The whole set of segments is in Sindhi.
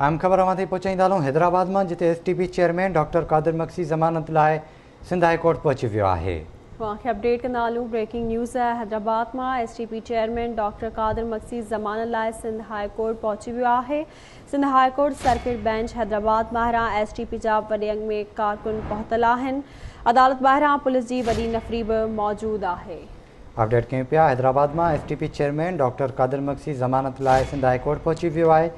اهم خبر اوهان تائين پهچائيندا هلون حيدرآباد مان جتي S T P chairman doctor Qadir Magsi ضمانت لاء سنڌ هاء ڪورٽ پهچي ويو آهي. اوهان کي اپڊيٽ ڪندا هلون بريڪنگ نيوز حيدرآباد مان S T P chairman doctor Qadir Magsi ضمانت لاء سنڌ هاء ڪورٽ پهچي ويو آهي. Sindh high court circuit bench Hyderabad ٻاهران ايس ٽي پي جا وڏي انگ ۾ ڪارڪن پهتل آهن. عدالت ٻاهران پوليس جي وڏي نفري به موجود آهي. اپڊيٽ ڪيون پيا حيدرآباد مان S T P chairman doctor Qadir Magsi ضمانت لاء سنڌ هاء ڪورٽ پهچي ويو آهي.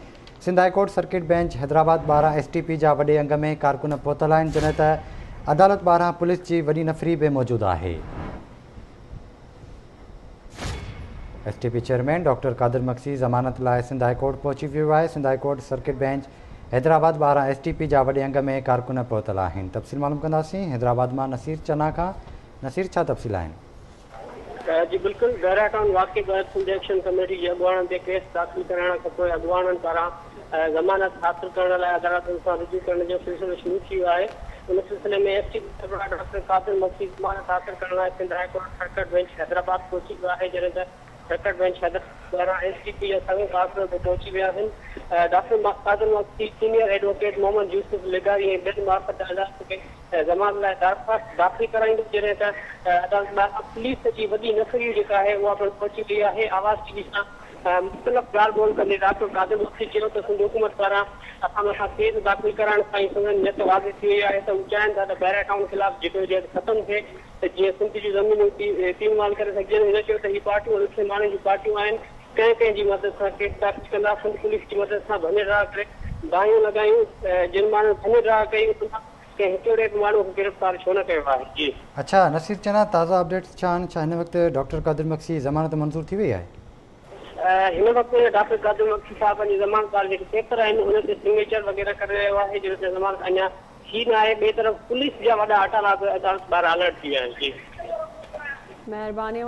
Sindh high court circuit bench Hyderabad ٻاهران ايس ٽي پي جا وڏي انگ ۾ ڪارڪن پهتل آهن جڏهن ته عدالت ٻاهران پوليس جي وڏي نفري به موجود آهي. S T P chairman doctor Qadir Magsi ضمانت لاء سنڌ هاء ڪورٽ پهچي ويو آهي. Sindh high court circuit bench Hyderabad ٻاهران ايس ٽي پي جا وڏي انگ ۾ ڪارڪن پهتل آهن. تفصيل معلوم ڪنداسين حيدرآباد مان نصير چنا کان. نصير ڇا تفصيل آهن؟ جي بلڪل بحريا ٽائون واقعي بعد سنڌ ايڪشن ڪميٽي جي اڳواڻن تي ڪيس داخل ڪرائڻ کانپوء اڳواڻن پاران ضمانت حاصل ڪرڻ لاء عدالتن سان رجوع ڪرڻ جو سلسلو شروع ٿي ويو آهي ان سلسلي ۾ ايس ٽي پي سربراهه ڊاڪٽر قادر مگسي ضمانت حاصل ڪرڻ لاء Sindh high court circuit bench Hyderabad پهچي ويو آهي جڏهن ته سرڪٽ بئنچ حيدرآباد ٻاهران ايس ٽي پي جا سوين ڪارڪن به پهچي ويا آهن doctor Qadir Magsi senior advocate Muhammad Yousuf لغاري ۽ ٻين معرفت عدالت کي ضمانت لاء درخواست داخل ڪرائيندو جڏهن ته عدالت ٻاهران پوليس جي وڏي نفري جيڪا آهي اها پڻ پهچي وئي آهي آواز ٽي وي سان مختلف ڳالهه ٻولهه ڪندي ڊاڪٽر قادر مگسي چيو ته سنڌ حڪومت پاران اسان مٿان ڪيس داخل ڪرائڻ سان ئي سندن نيت واضح ٿي وئي آهي ته هو چاهين ٿا ته بحريا ٽائون خلاف جدوجهد ختم ٿئي ته جيئن سنڌ جون زمينون تين مال ڪري سگهجن هن چيو ته هي پارٽيون لکين ماڻهن جون پارٽيون آهن ڪنهن ڪنهن جي مدد سان ڪيس داخل ڪندا، سنڌ پوليس جي مدد سان ڀڃ ڊاهه ڪري باهيون لڳايون، جن ماڻهن ڀڃ ڊاهه ڪئي انهن مان ڪنهن هڪڙي به ماڻهو کي گرفتار ڇو نه ڪيو آهي؟ جي. اڇا نصير چنا تازا اپڊيٽس ڇا آهن ڇا هن وقت ڊاڪٽر قادر مگسي ضمانت منظور ٿي وئي آهي؟ هن وقت ڊاڪٽر قادر مگسي صاحب پنهنجي ضمانت وارا جيڪي پيپر آهن ان تي سگنيچر وغيره ڪري رهيو آهي جنهن تي ضمانت اڃا ٿي نه آهي ٻئي طرف پوليس جا وڏا اٽالا به عدالت ٻاهر الرٽ ٿي ويا آهن. جي. مهرباني.